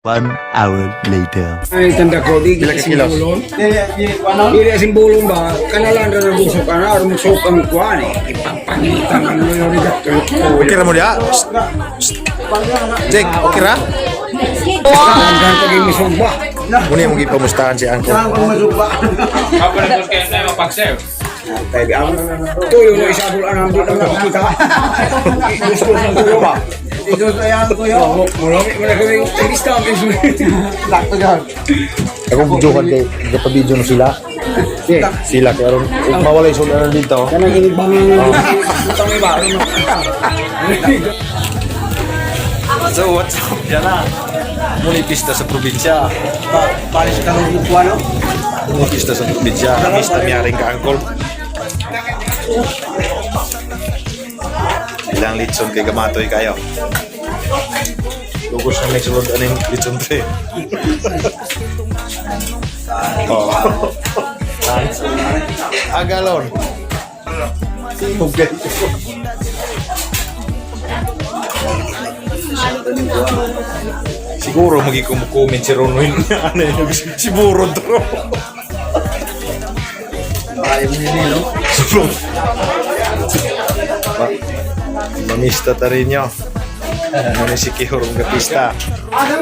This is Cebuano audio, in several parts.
One hour later. Ay, tanda ko, di Pila ka kilos? simbulon. Dili simbulon ba? Kanalan ra na busok ana, aron musok ang kuan eh. Ipagpangitan ang mga rigat ko. Okay ra mo diha? Shh. Shh. Jake, okay ra? Hanggang pag imisog ba? Muna yung gipamustahan si Uncle. Tuyo na isabol anang di na kita. Gusto sa tuyo ba? Marami mo na kami turista ang Akong videohan kay gapabidyo no sila. Sila kay aron ug mawalay sul aron dito. Kanang inibangan butang iba. So what's up yan na? Muna pista sa probinsya. Paris ka nung kuan no? Muna pista sa probinsya. Pista miyaring ka uncle. Ilang litson kay gamatoy kayo. Lugos na may sulod aning litson tre. Oh. Agalon. Okay. Siguro magikumukumin si Ronwin. Ano yun? Si Burod ro. Sulong. Mamista ta rin nyo. Ano si Kihor ng pista.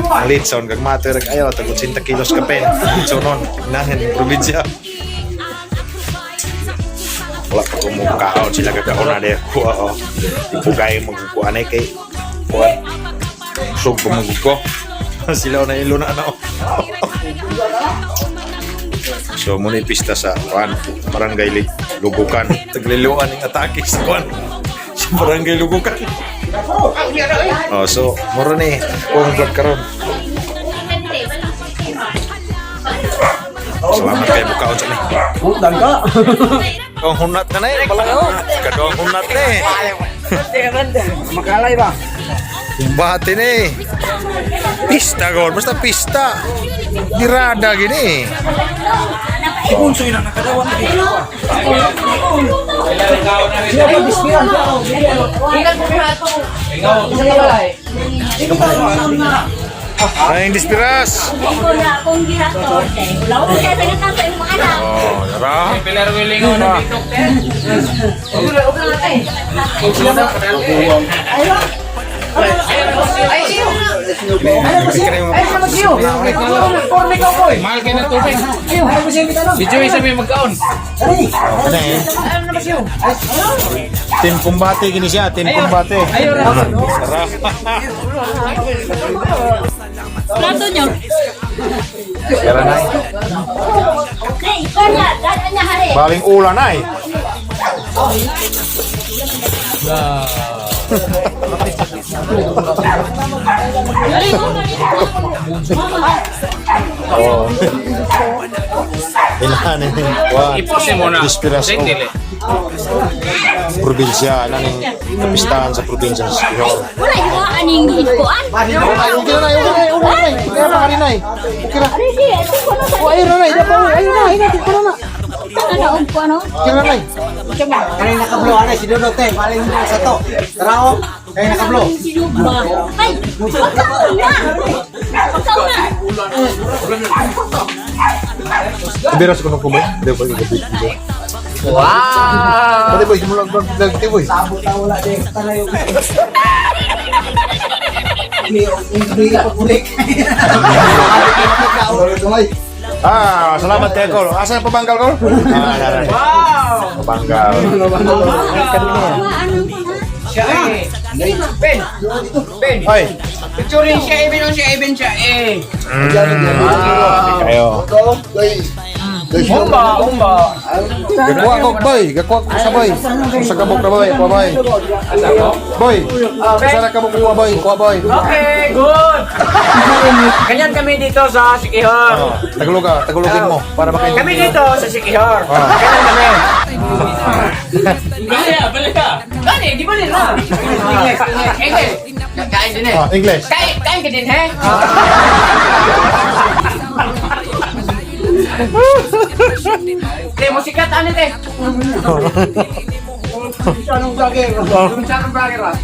Ang litson, kag mater ayo, tag 80 kilos kapen. Litson nun, nahin, probinsya. Wala pa kumukaon sila kagaon na diya kuha oh. Ipugay magkukuha na kay kuha. Sug pa maguko. Sila na ilo na ano. So muna pista sa kuan, Barangay Lugukan. Tagliluan ng atake sa kuan. Sa Barangay Lugukan. Oh, so mura ni kung vlog karon. Salamat kay bukaon sa ni. Utang ka. Ang hunat na eh, balang oh. Kadong hunat na eh. Makalay ba? Bate na eh. Pista gol, basta pista. Dirada gini. Ay, dispiras. Ko na akong gihator kay wala ko kaya sa gatang sa imong anak. Oh, tara. Mahal kayo ng tubig. Video isa may magkaon. Ano eh? Team Kumbate gini siya, Team Kumbate. Tara. Plato nyo. Tara na. Kay ikaw na, dala niya hari. Baling ulan ay. Oh. Inahan eh. Wa. Ipose mo na. Dispiras og Dili. Probinsya, ano ning kapistahan sa probinsya sa Sikihor. Wala yung aning hikuan. Ay, okay na, okay na, okay na. Okay na, okay na. Okay na. Ano siya? Ito na sa Ayun na, ayun na, ayun na, ayun na, ayun na. Ano og ko ano? Okay na, nay. Kanay nakablo ana si Dodo te, malay mo sa to. Tara oh. Kanay nakablo. Ay, pagkaon na. Pagkaon na. Biras ko nung kumay. Hindi ba gabi? Wow! Pwede boy, simulan ko vlog ti boy. Sabot ta wala de tanay og. Ni ni papulik. Ah, salamat kay Kol. Asa yung pabanggal Kol? Ah, nara. Wow! Pabanggal. Ano ko na? Siya eh. Ben. Ben. Ay. Picturein siya, Eben. Oh, siya, Eben siya eh. Kayo. Umba, umba. Gakuha ko, boy. Gakuha ko sa boy. Sa kabok na boy. Kuha boy. Boy. Sa na kabok kuha boy. Kuha boy. Okay, good. Ganyan kami dito sa Sikihor. Oh, Tagalog ka. Tagalogin mo para makaintindi. Kami dito sa Sikihor. Ah. Ganyan kami. Balya, balya. Gani, di ba nila? English, English, English. Kain din eh. Ah, English. Kain, kain ka din, he? Te, musikat ano te? Anong vlogger? Anong vlogger ah?